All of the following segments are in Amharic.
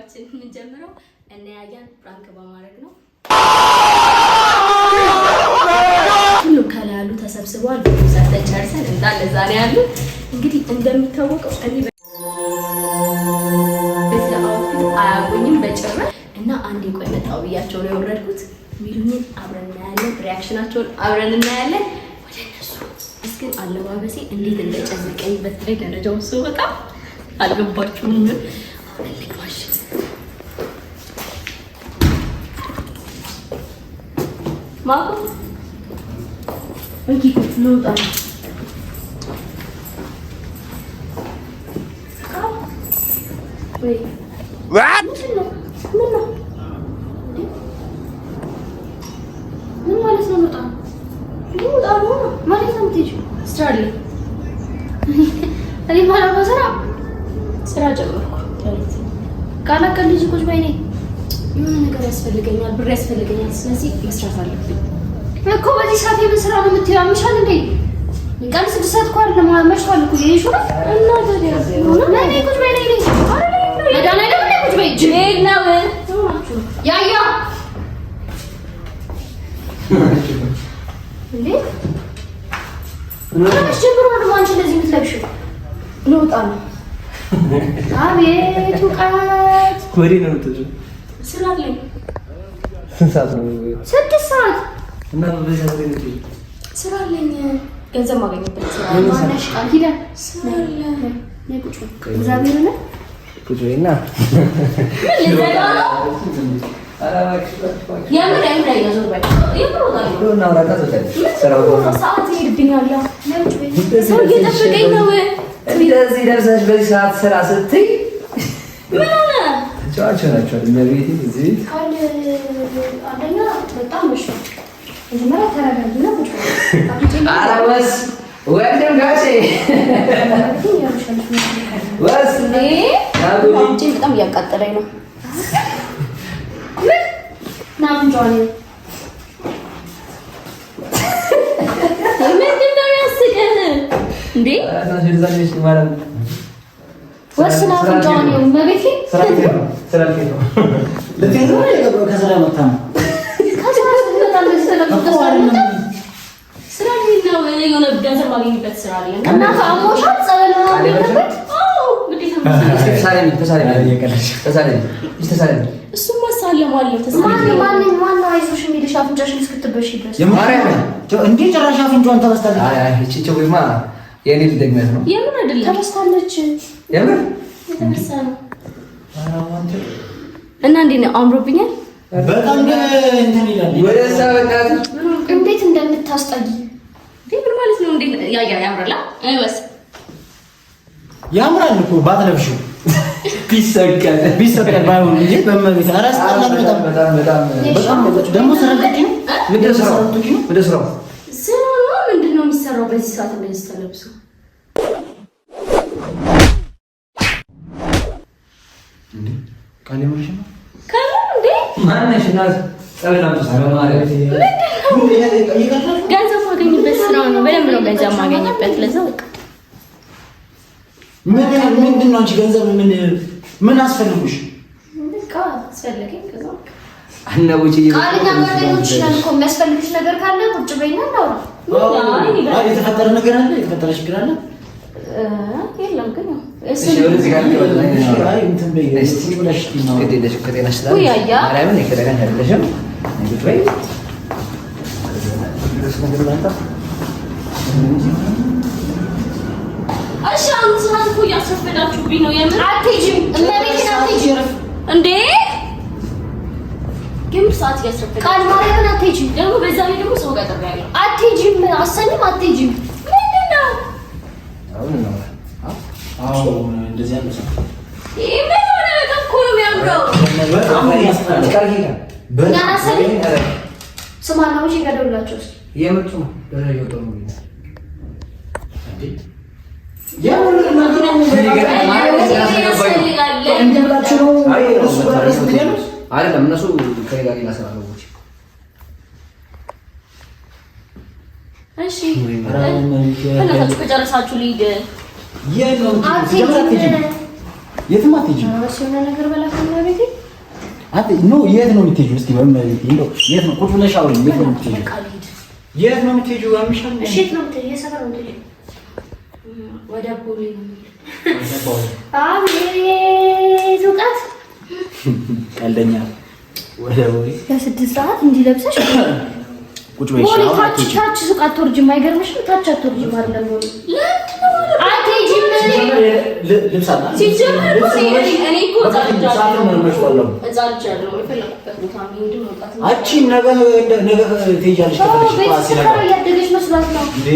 ቪዲዮአችን የምንጀምረው እነ ያያን prank በማድረግ ነው። ሁሉም ከላይ ያሉ ተሰብስበዋል። ቪዲዮ ሰርተን ጨርሰን እንዳለ እዛ ነው ያሉ። እንግዲህ እንደሚታወቀው እኔ በዚህ outfit አያውቁኝም በጭራሽ እና አንዴ ቆይ መጣሁ ብያቸው ነው የወረድኩት። ሚሉኝን አብረን እናያለን፣ reaction ኣቸውን አብረን እናያለን። ወደ እነሱ እስኪ አለባበሴ እንዴት እንደጨነቀኝ በተለይ ደረጃውን ስወጣ አልገባችሁም። አሁን እንግባሽ። ማኩ እንኪ ልውጣ ነው። ወይ ምንድን ነው? ምን ነው? ምን ማለት ነው? ልውጣ ልውጣ ነው ማለት ነው። የምትሄጂው ስራ አለ። እኔ የማላውቀው ስራ ስራ ጀመርኩ። ቃል ልጅ ቁጭ በይ። እኔ የሆነ ነገር ያስፈልገኛል፣ ብር ያስፈልገኛል። ስለዚህ መስራት አለብኝ እኮ። በዚህ ሰዓት የምን ስራ ነው የምትይው? ያምሻል እንዴ? ቀን 6 ሰዓት እኮ አይደለም፣ መሽቷል እኮ። የሄድሽው ነው እና ታዲያ ነይ ቁጭ በይ። ነይ ነይ፣ መድኃኒዓለም ነይ ቁጭ በይ። ጅል ነው ያያ እንዴ ከመች ጀምሮ ነው አንቺ እንደዚህ የምትለብሺው? ልውጣ ነው። አቤት እውቀት! ወዴት ነው የምትወጪው? ስራ አለኝ። ስንት ሰዓት ነው? 6 ሰዓት እና በዚህ ሰዓት ወዴት ነው የምትወጪው? ስራ አለኝ። ገንዘብ ማገኝበት ስራ አለ። ማነሽ ቃል ኪዳን ስራ አለ። ነይ ቁጭ በይ። እግዚአብሔርን ቁጭ በይና ምን ልዘጋ ነው? የምር የምር ዞር በይ። የምር እወጣለሁ። እናውራና ትወጫለሽ። ስራው ሰዓት ይሄድብኛል። ነይ ቁጭ በይ። ሰው እየጠበቀኝ ነው። እንደዚህ ደርሰሽ በዚህ ሰዓት ስራ ስትይ ምን ሆነ? ተጫዋች ሆናችኋል። እመቤቴ እዚህ ቤት ቃል አንደኛ በጣም መሽቷል። መጀመሪያ ተረጋጊና ቁጭ በይ። ኧረ ወስ ወንድም ጋሼ ወስ አፍንጫዬን በጣም እያቃጠለኝ ነው። ምን ና አፍንጫዋን ምንድን ነው ያስቅህ እንዴ? ወስና አፍንጫዋን ይኸው እመቤቴ ልትሄድ ነው? ከስራ መታ ነው። ከስራ ስትመጣ እንደዚህ ተለብሶ ከስራ አልመጣም። ስራ ልሄድ ነው። የሆነ ገንዘብ ማገኝበት ስራ አለ። እና አሞሻል ጸበል ምናምን የለበት? አዎ ግዴታ ተሳለሚ። እሱማ እሳለማለሁ። ማን ማን ማን ነው አይዞሽ የሚልሽ አፍንጫሽን እስክትበሽ ድረስ? እንዴ ጭራሽ አፍንጫዋን ተበስታለች። አይ አይ እቺ ጭዊማ የኔ ልደግመት ነው። የምን አይደለም ተበስታለች። የምር የተነሳ ነው። እና እንዴት ነው አምሮብኛል? በጣም ግን እንትን ይላል። ወደዛ በእናትህ እንዴት እንደምታስጠጊ እንዴ ምን ማለት ነው? እንዴት ያ ያ ያምራል። አይወስ ያምራል እኮ ባትለብሺው ቢሰቀል ቢሰቀል ባይሆን እንጂ በመቤት ኧረ ያስጠላል። በጣም በጣም በጣም በጣም ደግሞ ስራ ልትወጪ ነው? ምንድን ነው ስራው? ልትወጪ ነው? ምንድን ነው ስራው? ስራ ነው። ምንድን ነው የሚሰራው በዚህ ሰዓት እንደዚህ ተለብሶ? እንዴ ቃል የምርሽ ነው? ከምር እንዴ ማነሽ? እናት ጸበል አምጪ። በማርያም ገንዘብ ማገኝበት ስራ ነው። በደንብ ነው ገንዘብ ማገኝበት። ለዛ በቃ ምን ምንድን ነው አንቺ ገንዘብ ምን ምን አስፈልጉሽ? በቃ አስፈለገኝ። ከዛ በቃ አነቡጪ ቃል እኛ ጓደኞችሽ ነን እኮ የሚያስፈልግሽ ነገር ካለ ቁጭ በይና እናውራ። አይ የተፈጠረ ነገር አለ? የተፈጠረ ችግር አለ? የለም ግን ያው እሱ እሺ፣ ወደዚህ ጋር አይ እንትን በይ ቁጭ ብለሽ እናውራ። ግድ የለሽም ከጤናሽ ስላለ ውይ አያ። ማርያምን የከጤናሽ አይደለሽም። ቁጭ በይ። ነገር ላምጣ። እሺ አሁን ሰዓት እኮ እያስረፈዳችሁብኝ ነው። የምር አትሄጂም፣ እመቤቴን አትሄጂም። እንዴ የምር ሰዓት እያስረፈዳችሁ ቃል ማርያምን አትሄጂም፣ ደግሞ በዛ ላይ ደግሞ ሰው ቀጥሬያለሁ። አትሄጂም፣ አሰኝም፣ አትሄጂም። ምንድን ነው አሁን እናውራ። አዎ እንደዚህ ያለ ሰው ይሄ? ምን ሆነ? በጣም እኮ ነው የሚያምረው። በጣም ያስጠላል። ቃል ኪዳን በጣም አሰኝ ስማ ነው እሺ፣ ገደውላቸው እስኪ የመጡ ነው ደረጃ እየወጡ ነው። እንዴ የምር እናንተ ነው ያስፈልጋል። እንዲህ ብላችሁ ነው እሱ ጋር ደስ ትያለሽ? አይደለም እነሱ ከኔ ጋር ሌላ ስራ አለው። እሺ በእናታችሁ ከጨረሳችሁ ልሂድ። የት ነው የምትሄጂው? አትሄጂም። የትም አትሄጂም። ነገር በላከና ቤቴ No የት ነው የምትሄጂው? እስኪ በእመቤቴ እንደው የት ነው ቁጭ ብለሽ አውሪኝ። የት ነው የምትሄጂው? የት ነው የምትሄጂው? ያምሻል። እሺ የት ነው የምትሄጂው? የሰፈር ነው የምትሄጂው? ወደ ቦሌ ነው የምሄደው። አቤት እውቀት! ቀልደኛ። ወደ ቦሌ ለ6 ሰዓት እንዲህ ለብሰሽ ቁጭ በይ። ቦሌ ታች ታች ሱቅ አትወርጂም። አይገርምሽም? ታች አትወርጂም አይደለም ቦሌ አትሄጂም። ልብስ አለ ሲጀመር እኔ እኮ ህፃን ልጅ አይደለሁም። የፈለኩበት ቦታ መሄድም መውጣትም አንቺ ነገ ነገ ትሄጃለሽ ከፈለግሽ ቤት ስትከራ እያደገች መስሏት ነው። እንዴ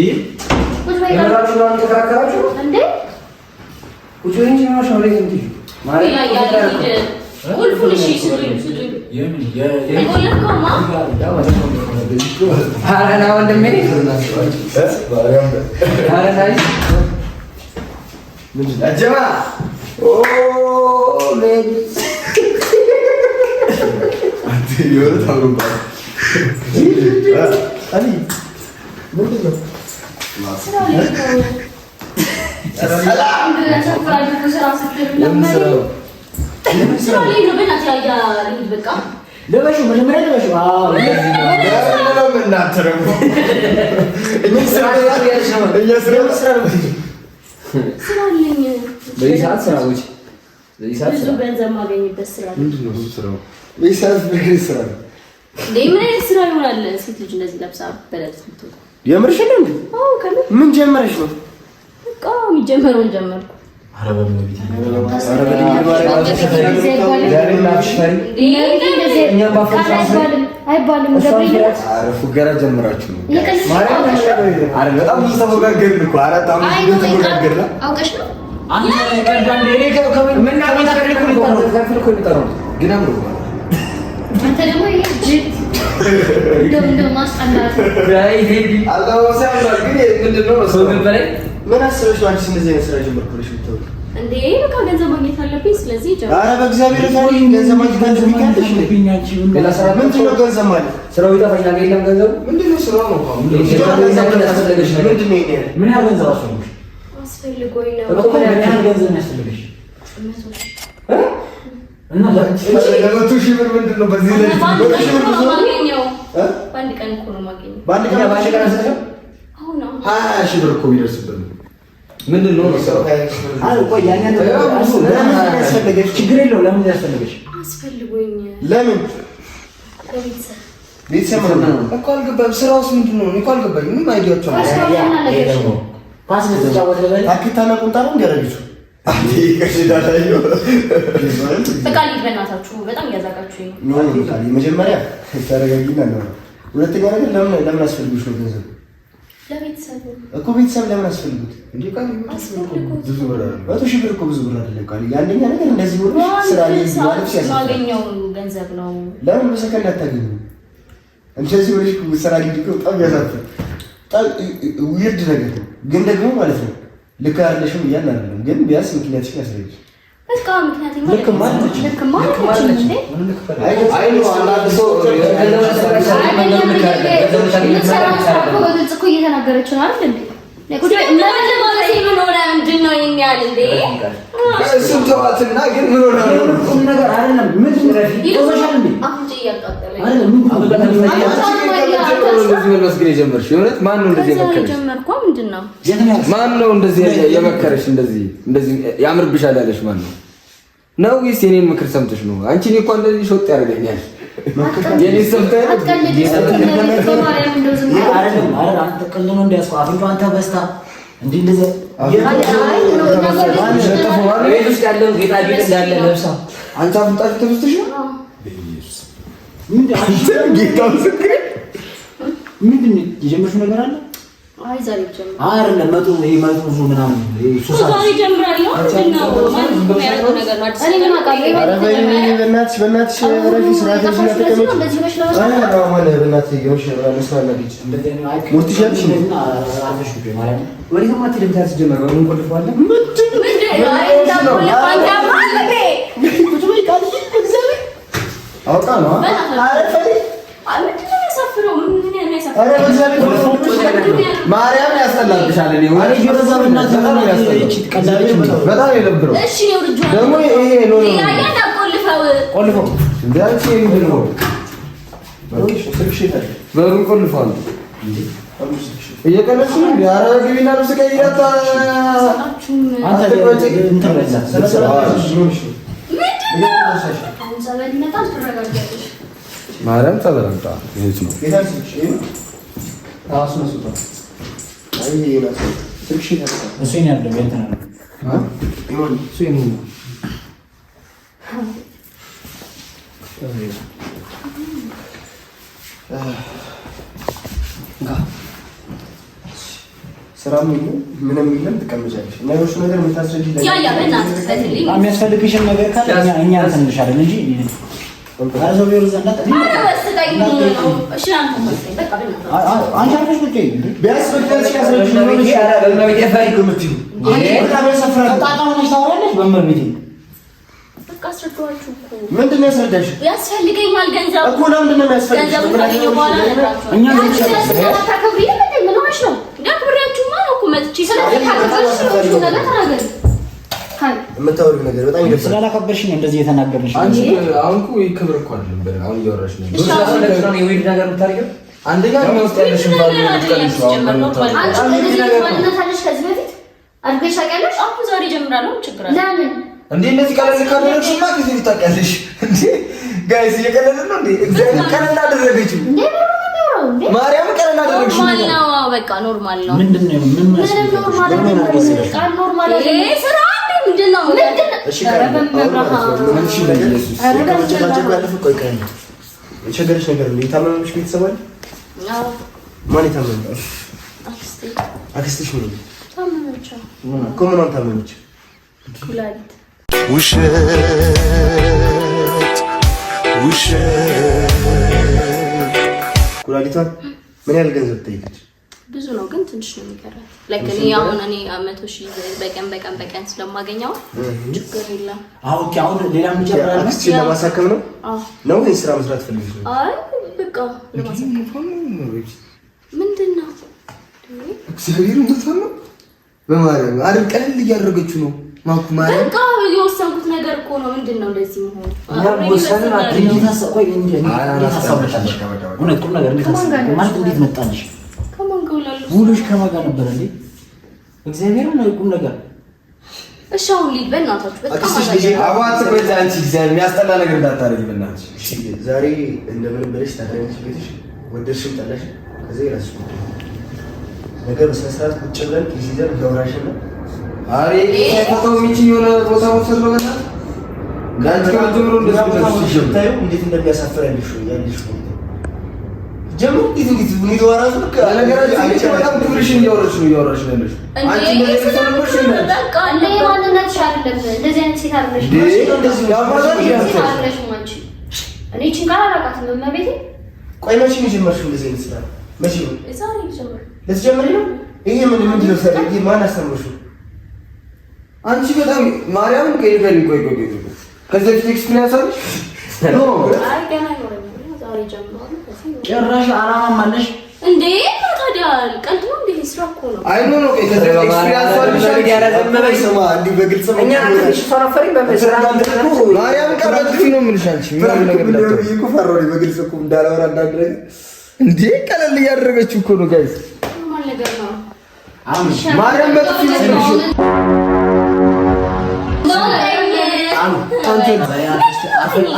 ቁጭ በይ የምራችሁ ነው ተከራከራችሁ? እንዴ ቁጭ በይ እንጂ ነው ሻውሬ እንጂ ማለት ቁልፉን እሺ ስጡኝ ስጡኝ። የቆለፍከውማ ኧረ ና ወንድሜ፣ ኧረ ናይ አጀማ ልበሹ መጀመሪያ ልበሹ። እናንተ ደግሞ ስራ አለኝ። በዚህ ሰዓት ስራ ውጪ፣ በዚህ ሰዓት ብዙ ገንዘብ ማገኝበት ስራ አለ። ምንድን ነው እሱ ስራው? በዚህ ሰዓት ምን ስራ ነው? እንዴ ምን አይነት ስራ ይሆናል? ሴት ልጅ እንደዚህ ለብሳ በለብስ የምትወጣው? የምርሽን ነው እንዴ? አዎ ከምር ምን ጀመረሽ ነው? በቃ የሚጀመረውን ጀመርኩ። ኧረ በእመቤቴ አይባልም ገብርኤል ፉገራ ጀምራችሁ ነው። ኧረ በጣም ብዙ ተፎጋገርን እኮ አራት አምስት ጊዜ ተፎጋገርን። አውቀሽ ነው ግን አምሮብሃል። አንተ ደግሞ ይሄ ጅል እንደው እንደው ማስጠላት አለባበስ ያምራል፣ ግን ምንድን ነው መሰለህ ምን አስበሽ ነው አንቺስ እንደዚህ አይነት ስራ ጀመርኩ ብለሽ የምታወሪው? እንዴ በቃ ገንዘብ ማግኘት አለብኝ። ስለዚህ ጀመርኩ። ኧረ በእግዚአብሔር ታሪ ገንዘብ ማግኘት አለብኝ ካለሽ ሌላ ስራ ምንድን ነው ገንዘብ ማለት? ስራው ይጠፋኛል። እኛ ጋር የለም ገንዘቡ። ምንድን ነው ስራው ነው? ምንድን ነው ይሄ? ምን ያህል ገንዘብ አስፈልግሽ? አስፈልጎኝ ነው እኮ ምን ያህል ገንዘብ ነው ያስፈልግሽ? እና ለ100,000 ብር ምንድን ነው በዚህ ላይ በአንድ ቀን እኮ ነው የማገኘው። እ? በአንድ ቀን እኮ ነው የማገኘው። በአንድ ቀን በአንድ ቀን አስፈልግሽ? አሁን አሁን 20,000 ብር እኮ ቢደርስበት ነው። ምንድን ነው ስራው? አይ ቆይ ያን ያህል ለምን ያስፈልገሽ? ችግር የለውም። ለምን ያስፈልገሽ? አስፈልጎኝ ለምን ለቤተሰብ ቤተሰብ ነው እኮ አልገባኝም። ስራውስ ምንድን ነው? እኔ እኮ አልገባኝም። ምንም idea ዎች አሉ። ይሄ ደግሞ ኳስ ልትጫወት ልበል? ታኬታና ቁምጣ ነው እንዲያደርገችው በቃ ልሂድ፣ በእናታችሁ በጣም እያዛጋችሁኝ ነው። No no፣ መጀመሪያ ተረጋጊና ነው። ሁለተኛ ነገር ለምን ለምን አስፈልጎሽ ነው ገንዘብ ለቤተሰብ እኮ ቤተሰብ ለምን አስፈልጉት እንዴ? ቃል ብዙ ብር አይደለም። 100,000 ብር እኮ ብዙ ብር አይደለም። ቃል አንደኛ ነገር እንደዚህ ሆኖ ስራ ላይ በአንድ ያለብሽ ሰዓት ያሳፍራል። ማገኘው ገንዘብ ነው። ለምን በሰከንድ አታገኙም? እንደዚህ ሆነሽ እኮ ስራ ላይ እኮ በጣም ያሳፍራል። በጣም weird ነገር ነው። ግን ደግሞ ማለት ነው ልክ አይደለሽም እያልን አይደለም፣ ግን ቢያንስ ምክንያትሽን ያስረጅ። በቃ ምክንያት ልክማ አይደለችም። ልክማ አይደለችም እንዴ? አይ ነው አንዳንድ ሰው የምትሰራውን ስራ እኮ በግልጽ እኮ እየተናገረች ነው አይደል እንዴ? ቁጭ በይ። ማለት ምን ሆነ? ምንድን ነው ይሄን ያህል እንዴ? እሱም ተዋትና ግን ምን ሆነ ነው ቁም ነገር አይደለም። ምንድን ነው ቆመሻል እንዴ? አፍንጫ እያቃጠለኝ አይደለም ምን እንደዚህ መልበስ ግን የጀመርሽ የእውነት ማን ነው እንደዚህ ከዛ የመከረሽ? የጀመርኳ ምንድን ነው? የት ነው ያልሽው? ማን ነው እንደዚህ የመከረሽ? እንደዚህ እንደዚህ ያምርብሻል ያለሽ ማን ነው? ነው ወይስ የኔን ምክር ሰምተሽ ነው? አንቺ እኔ እኮ እንደዚህ ሾጥ ያደርገኛል። የኔን ሰምተሽ አትቀልድ። ስትል በማርያም እንደው ዝም ብለህ አይደለም አይደል? አንተ ቀልድ ነው እንዲያስከው አፍንጫዋን አንተ በስታ እንዲህ እንደዚህ አይ ነው ነገር ቤት ውስጥ ያለውን ጌጣጌጥ እንዳለ ለብሳ አንቺ አፍንጫሽ ተበስተሽ ነው ምንድን ጌታ ምስክሬ ምንድን ነው የጀመርሽው ነገር አለ? አይ ዛሬ ጀምር አይደለም መጡ ይሄ መጡ ብዙ ምናምን ይሄ ሱስ አለ። ዛሬ ጀምራለሁ። ምንድን ነው ማንም የሚያደርገው ነገር ነው። አዲስ እኔ ምን አውቃለሁ? ኧረ በይ በእናትሽ በእናትሽ እረፊ። ስርዓት ያዥና ተቀመጪ። እንደዚህ ሆነሽ ነው አይ አሁን በእናትሽ ይኸውልሽ መስራት አለብሽ። እንደዚህ ነው። አይ ሞት ይሻልሽ እንዴ? አርፈሽ ቁጭ በይ ማለት ነው። ወዴትም አትሄድም። ታዲያ ሲጀመር በምን ቆልፈዋለን? ምንድን ነው? አይ እንዳትቆልፍ አንተ እንዴ? ቁጭ በይ ቃልዬ፣ በእግዚአብሔር አውቃ ነው። ኧረ ፈሪ ምንድን ነው የሚያሳፍረው? ምን የሚያሳፍረው? ኧረ በእግዚአብሔር ማርያም ያስጠላል። ያስጠላብሻል። እኔ በጣም የደብረው ደግሞ ይሄ ነው። ቆልፈው በሩን ቆልፈዋል። እየቀለድሽ ነው። ኧረ ግቢና ልብስ ቀይሪ። ማርያም ጸበል አምጣ። ስራም የለም ምንም የለም፣ ትቀመጫለሽ እና የሆነሽ ነገር የምታስረጂ የሚያስፈልግሽን ነገር ካለ እኛ እንትን እንልሻለን እንጂ አንቺ አርፈሽ ቁጭ ቢያንስ በመቤቴ ምንድን ነው ያስረዳሽ? ያስፈልገኛል ገንዘብ እኮ ለምንድን ነው የሚያስፈልግሽ? ገንዘቡን ካገኘሁ በኋላ እኛ ምን ሆነሽ ነው? አክብሬያችሁማ ነው እኮ መጥቼ ነገር ተናገሪ። የምታወሪው ነገር በጣም ይደብራል። ስላላከበርሽ ነው እንደዚህ የተናገርንሽ። አንቺ አሁን እኮ ክብር እኮ አይደለም አሁን እያወራሽ ነው። አንደኛ ውስጥ ያለሽን ባሉ አንቺ እንደዚህ ማንነት አለሽ። ከዚህ በፊት አድርገሽ ታውቂያለሽ? አሁን ዛሬ ጀምራለሁ። ችግር አለ? ለምን እንዴ እንደዚህ ቀለል ካደረግሽማ ጊዜ ታውቂያለሽ። እንዴ guys እየቀለለ ነው እንዴ? እግዚአብሔር ቀለል አደረገችው። እንዴ ማርያም ቀለል አደረግሽው። normal ነው። በቃ normal ነው። ምንድን ነው? ምን normal አይደለም። normal አይደለም። ስራ ምንድን ነው? እሺ የቸገረሽ ነገር ነው። የታመመሽ ቤተሰብ አለ? ማን የታመመ? አክስትሽ ምን ታመመች እኮ? ምኗን ታመመች? ኩላሊት። ውሸት ውሸት። ኩላሊቷን ምን ያህል ገንዘብ ጠይቀች? ብዙ ነው ግን ትንሽ ነው የሚቀራት። like እኔ አሁን እኔ 100,000 በቀን በቀን በቀን ስለማገኘው ችግር የለም። okay አሁን ሌላ ምን ጨምራለሁ? አክስትሽን ለማሳከም ነው ነው ወይስ ስራ መስራት ፈልገሽ ነው? አይ በቃ ለማሳከም። ምንድን ነው እግዚአብሔር ነው በማርያም አይደል? ቀለል እያደረገችው ነው ማኩ ማርያም። በቃ የወሰንኩት ነገር እኮ ነው። ምንድን ነው እንደዚህ መሆኑ? እውነት ቁም ነገር እንዴት መጣልሽ? ውሎሽ ከማን ጋር ነበረ እንዴ? እግዚአብሔር ነው ቁም ነገር። እሺ አሁን ልሂድ በእናታችሁ። በጣም አባት ቆይ፣ አንቺ እግዚአብሔር የሚያስጠላ ነገር እንዳታደርጊ በእናትሽ። እሺ ዛሬ እንደምንም ብለሽ ታድሪያለሽ ቤትሽ፣ ወደድሽም ጠላሽ፣ ከዛ የራስሽ ጉዳይ። ነገር በስነ ስርዓት ቁጭ ብለን ኪስ ይዘን ገብራሽን ነው። አሬ ሳይፈታው የሚችል የሆነ ቦታ መውሰድ ነው በእናትህ። ለአንቺ ከመጀመሩ እንደዚህ እንዴት እንደሚያሳፍር ያለሽ ያለሽ ጀምሮ እንዴት እንዴት ሁኔታዋ እራሱ ልክ ለነገራችን በጣም ክብርሽን እያወረድሽ ነው እያወራሽ ነው ያለሽው። አንቺ እንደዚህ ሰው በቃ እንደ ማንነትሽ አይደለም። እንደዚህ አይነት ሴት አይደለሽም። አንቺ እኔ ይህችን ቃል አላውቃትም። እመቤቴ ቆይ መቼ ነው የጀመርሽው እንደዚህ አይነት ስራ? መቼ ነው ዛሬ ጀምር ልትጀምሪ ነው? ይሄ ምን ምንድን ነው? ሰሪ ይሄ ማን አስተምሮሽ ነው? አንቺ በጣም ማርያምን ቆይ ቆይ ቆይ ቆይ ከዚህ በፊት experience አለሽ? no አይ ገና አይኖረኝም። ዛሬ ጀምራለሁ። ጭራሽ አላማም አለሽ እንዴ? ታዲያ ቀልድ ነው እንዴ? ስራ እኮ ነው። አይ no no ቆይ ከዚህ በፊት experience አለሽ? ስማ እንዲህ በግልጽ እኛ ትንሽ ፈረፈሪ በመስራ ማርያምን ቃል በጥፊ ነው የምልሽ። አንቺ ምንም ነገር እንዳትሆን እኮ ፈራሁ እኔ በግልጽ እኮ እንዳላወራ እንዳንድ ነገር እንዴ ቀለል እያደረገችው እኮ ነው guys። normal ነገር ነው። ማርያም በጥፊ ነው የምልሽ።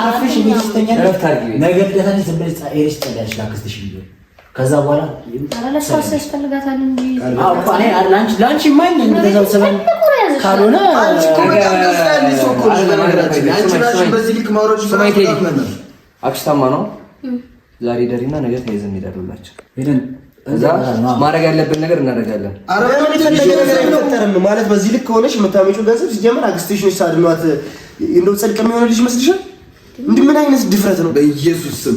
አርፈሽ ቤትሽ ተኛለሽ። ነገ ልደታችን ዝም ብለሽ ሄደሽ ትጸልያለሽ ላክስትሽ ብዬሽ ከዛ በኋላ ለእሷ ያስፈልጋታል እንጂ ለአንቺ ማን ተሰብስበን ካልሆነ አንቺ እኮ በጣም ደስ ያለሽ ሰው እኮ ነሽ። በነገራችን ላይ አንቺ እራስሽን በዚህ ልክ ማውራትሽ በጣም ነው። አክስታማ ነው ዛሬ ደሪና ነገ ተይዘን እንሄዳለን። እዛ ማድረግ ያለብን ነገር እናደርጋለን። ኧረ ምንም የተለየ ነገር አይፈጠርም። ማለት በዚህ ልክ ሆነሽ የምታመጪው ገንዘብ ሲጀምር አክስትሽ ነሽ ሳድኗት እንደው ጽድቅ የሚሆንልሽ ይመስልሻል? እንዴ ምን አይነት ድፍረት ነው? በኢየሱስ ስም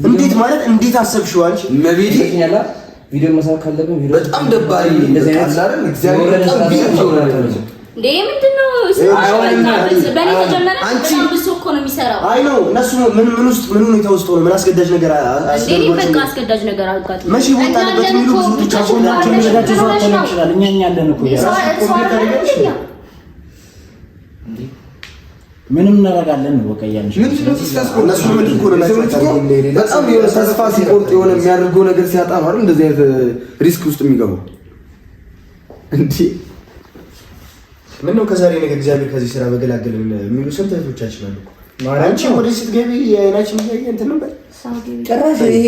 እንዴት ማለት እንዴት አሰብሽው አንቺ? መቤቴ ቪዲዮ መስራት ካለብን ቪዲዮ በጣም ደባሪ አይደል? እግዚአብሔር በጣም ቢዚ ነው። እንዴ ምንድነው? በእኔ ተጀመረ። በጣም ብሶ እኮ ነው የሚሰራው። አይ ነው እነሱ ምን ምን ውስጥ ምን ሁኔታ ውስጥ ሆነ ምን አስገዳጅ ነገር አስገዳጅ በቃ አስገዳጅ ነገር አጋጥሞ መቼ ወጣንበት የሚሉ ብዙ ብቻቸው ናቸው። እኛ እኛ አለን እኮ ምንም እናደርጋለን ነው በቃ እያልንሽ በጣም የሆነ ተስፋ ሲቆርጥ የሆነ የሚያደርገው ነገር ሲያጣ ነው አይደል እንደዚህ አይነት risk ውስጥ የሚገባው እንዴ። ምነው ከዛሬ ነገ እግዚአብሔር ከዚህ ስራ በገላገለን የሚሉ ስንት እህቶቻችን አሉ እኮ። አንቺ ወደ ስትገቢ የአይናችን እያየ እንትን ነበር ጭራሽ። ይሄ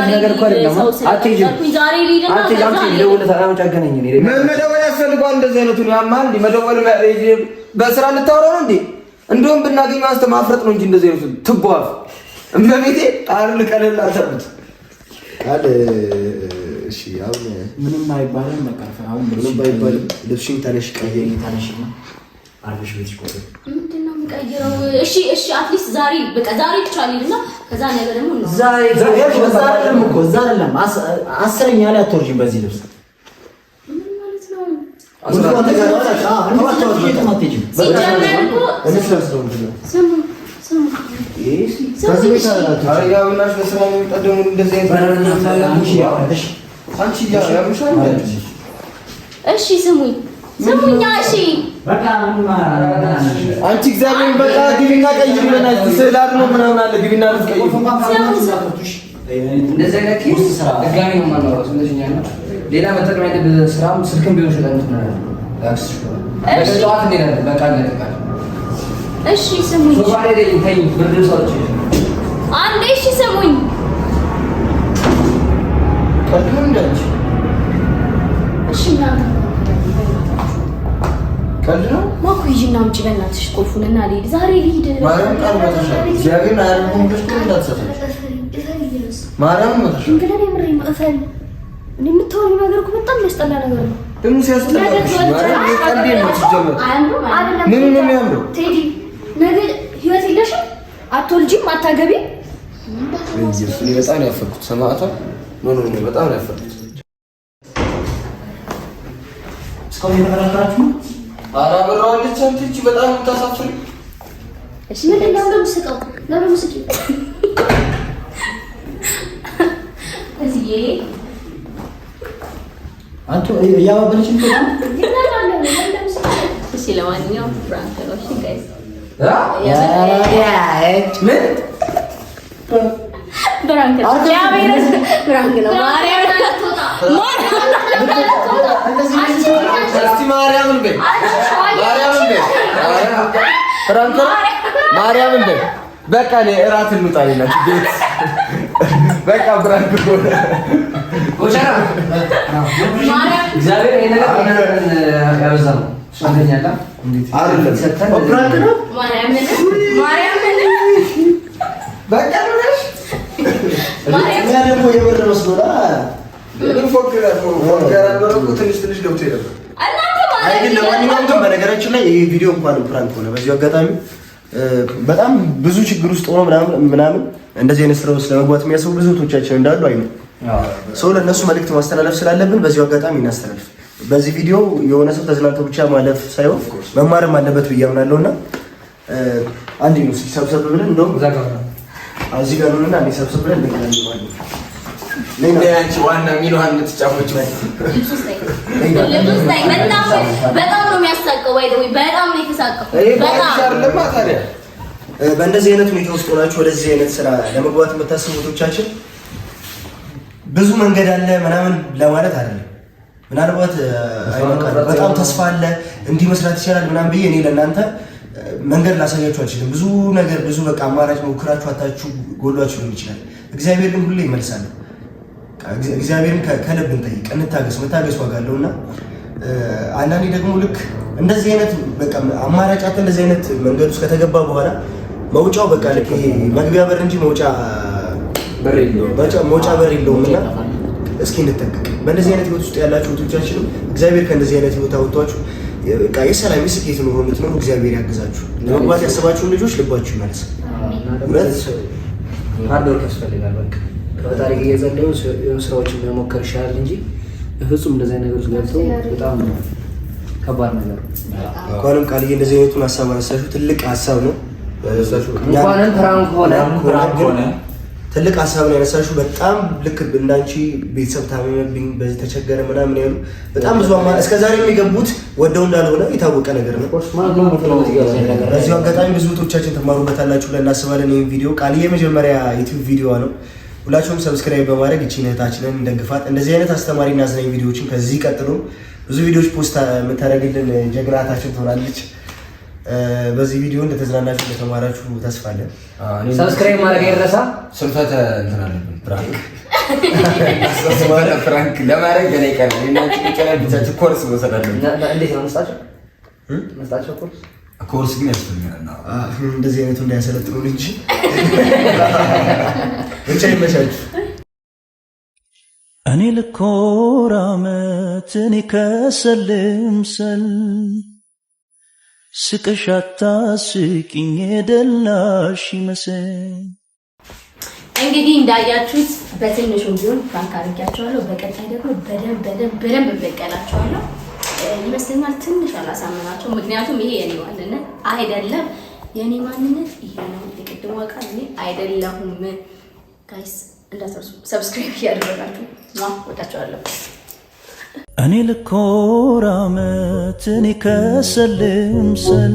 ነገር እኮ አይደለም። አትሄጂም፣ መደወል ያስፈልገዋል። እንደዚህ አይነቱን ያማል። መደወል በስራ ልታወራው ነው እንዴ? እንደውም ብናገኘው አንተ ማፍረጥ ነው እንጂ እንደዚህ አይነቱን ትቧፍ እመቤቴ አይደል ቀለል አታርጉት ቃል እሺ አሁን ምንም አይባልም። በቃ አሁን ምንም አይባልም። ልብስሽን ተነሽ፣ ቀይሪ፣ ተነሽ እና አርፈሽ ቤትሽ ቆይ። ምንድን ነው የምቀይረው? እሺ እሺ፣ at least ዛሬ በቃ ዛሬ ብቻ ልሂድና ከዛ ነገ ደግሞ ነው። ዛሬ እዛ አይደለም እኮ እዛ አይደለም፣ አስረኛ ላይ አትወርጂም በዚህ ልብስ። ምን ማለት ነው? ስሙ ስሙ፣ እሺ ስሙኝ ስሙኛ፣ እሺ አንቺ እግዚአብሔርን በቃ ግቢና ቀይሪ። በእናትሽ ስዕል አድኖ ምናምን አለ ግቢና ቀይሪ። እንደዚህ አይነት case ድጋሚ ነው የማናወራው። ስለዚህ ሌላ መጠቀም ያለብህ ስራም ስልክም ቢሆን ይችላል። ጠዋት እንሄዳለን። በቃ እሺ ስሙኝ፣ አንዴ እሺ ስሙኝ። እሺ ቀልድ ነው። ማኩ ሂጂና አምጪ በእናትሽ ቁልፉን እና ልሂድ። ዛሬ ልሂድ። ማርያም ቃል መተሻል። እግዚአብሔርን አያደርጉም ብለሽ እኮ እንዳትሰጠኝ። ማርያም መተሻል። እንግዲህ እኔ የምሬን ነው። እፈል እኔ የምታወሪው ነገር እኮ በጣም የሚያስጠላ ነገር ነው። ደግሞ ሲያስጠላብሽ ማርያም ቀልዴን ነው ሲጀመር። ምኑ ነው የሚያምረው? ቴዲ ነገ ህይወት የለሽም፣ አትወልጂም፣ አታገቢም። እኔ በጣም ነው ያፈርኩት። ሰማዕቷ no no no፣ በጣም ነው ያፈርኩት። እስካሁን የተከራከራችሁ ነው። ኧረ አበራዋለች። አንተ እቺ በጣም የምታሳፍር። እሺ ምንድን ነው የምስቀው? ለምን ምስቂ? እዚህ አንተ እያባበለች ነው። እሺ ለማንኛውም prank ነው። እሺ guys ምን prank ነው? prank ነው። እስቲ ማርያምን በይ፣ ማርያምን በይ፣ prank ነው። ማርያምን በይ። በቃ እኔ እራት እንውጣ እኔና ቤት በቃ prank እኮ ነው። እግዚአብሔር ይሄ ነገር ያበዛ ነው። አይደለም prank ነው። ማርያምን በቃ ነሽ እኛ ደግሞ የምር መስሎናል። ምን ፎክራ ፎክራ ትንሽ ትንሽ ገብቶ ነበር። አይ ግን ለማንኛውም ግን በነገራችን ላይ ይሄ ቪዲዮ እንኳን prank ሆነ። በዚሁ አጋጣሚ በጣም ብዙ ችግር ውስጥ ሆኖ ምናምን ምናምን እንደዚህ አይነት ስራ ውስጥ ለመግባት የሚያስቡ ብዙ እህቶቻችን እንዳሉ አይ ነው ሰው ለእነሱ መልእክት ማስተላለፍ ስላለብን በዚሁ አጋጣሚ እናስተላልፍ። በዚህ ቪዲዮ የሆነ ሰው ተዝናንቶ ብቻ ማለፍ ሳይሆን መማርም አለበት ብዬ አምናለሁ እና አንድ ነው ሰብሰብ ብለን እንደውም እዚህ ጋር ነውና አንዴ ሰብሰብ ብለን እንገናኝ ማለት ነው። አንቺ ዋና የሚለዋን የምትጫወቺው በጣም ነው የሚያሳቀው። ወይ በጣም ነው የተሳቀው። ታዲያ በእንደዚህ አይነት ሁኔታ ውስጥ ሆናችሁ ወደዚህ አይነት ስራ ለመግባት የምታስቡ እህቶቻችን ብዙ መንገድ አለ ምናምን ለማለት አይደለም። ምናልባት በጣም ተስፋ አለ እንዲህ መስራት ይቻላል ምናምን ብዬ እኔ ለእናንተ መንገድ ላሳያችሁ አልችልም። ብዙ ነገር ብዙ በቃ አማራጭ ሞክራችሁ አታችሁ ጎሏችሁ ሊሆን ይችላል። እግዚአብሔር ግን ሁሌ ይመልሳል። እግዚአብሔርን ከልብ እንጠይቅ፣ እንታገስ። መታገስ ዋጋ አለውና አንዳንዴ ደግሞ ልክ እንደዚህ አይነት በቃ አማራጭ አጥተን እንደዚህ አይነት መንገድ ውስጥ ከተገባ በኋላ መውጫው በቃ ልክ ይሄ መግቢያ በር እንጂ መውጫ በር የለውም። እና እስኪ እንጠንቀቅ። በእንደዚህ አይነት ህይወት ውስጥ ያላችሁ እህቶቻችንም እግዚአብሔር ከእንደዚህ አይነት ህይወት አወጥቷችሁ በቃ የሰላም የስኬት ኑሮ እንድትኖሩ እግዚአብሔር ያግዛችሁ። ለመግባት ያሰባችሁን ልጆች ልባችሁ ይመለስ። እውነት hard work ያስፈልጋል። በቃ ከፈጣሪ ጋር እየጸለዩ የሆኑ ስራዎችን መሞከር ይሻላል እንጂ በፍጹም እንደዚህ አይነት ነገሮች ገብተው በጣም ከባድ ነገር ነው። እንኳንም ቃልዬ እንደዚህ አይነቱን ሀሳብ አነሳሽው፣ ትልቅ ሀሳብ ነው። እንኳንም prank ሆነ ትልቅ ሀሳብ ነው ያነሳሽው። በጣም ልክ እንዳንቺ ቤተሰብ ታመመብኝ፣ በዚህ ተቸገረ ምናምን ያሉ በጣም ብዙ እስከ ዛሬ የሚገቡት ወደው እንዳልሆነ የታወቀ ነገር ነው። በዚሁ አጋጣሚ ብዙ እህቶቻችን ትማሩበታላችሁ ብለን እናስባለን። ይህን ቪዲዮ ቃልዬ የመጀመሪያ ዩቲዩብ ቪዲዮዋ ነው። ሁላችሁም subscribe በማድረግ ይቺን እህታችንን እንደግፋት። እንደዚህ አይነት አስተማሪና አዝናኝ ቪዲዮዎችን ከዚህ ቀጥሎ ብዙ ቪዲዮዎች post የምታደርግልን ጀግና እህታችን ትሆናለች። በዚህ ቪዲዮ እንደተዝናናችሁ እንደተማራችሁ ተስፋ አለን። subscribe ማድረግ አይረሳ። ስንፈተ እንትን አለብን prank prank ለማድረግ ገና ይቀራል። ብቻችን ኮርስ መውሰድ አለብን። እንዴት ነው መስጣቸው መስጣቸው ኮርስ ኮርስ ግን ያስፈልገናል። እንደዚህ አይነቱ እንዳያሰለጥኑን እንጂ ብቻ ይመቻችሁ። እኔ ልኮራመት እኔ ከሰልምሰል ስቅሽ አታስቂኝ የደላሽ ይመስል። እንግዲህ እንዳያችሁት በትንሹም ቢሆን prank አድርጊያቸዋለሁ። በቀጣይ ደግሞ በደንብ በደንብ በደንብ እበቀላቸዋለሁ ይመስለኛል። ትንሽ አላሳመናቸው፣ ምክንያቱም ይሄ የኔ ማንነት አይደለም። የኔ ማንነት ይሄ ነው። የቅድሟ ቃል እኔ አይደለሁም። Guys እንዳትረሱ subscribe እያደረጋችሁ ወዳቸዋለሁ። እኔ ልኮራመት እኔ ከሰልምሰል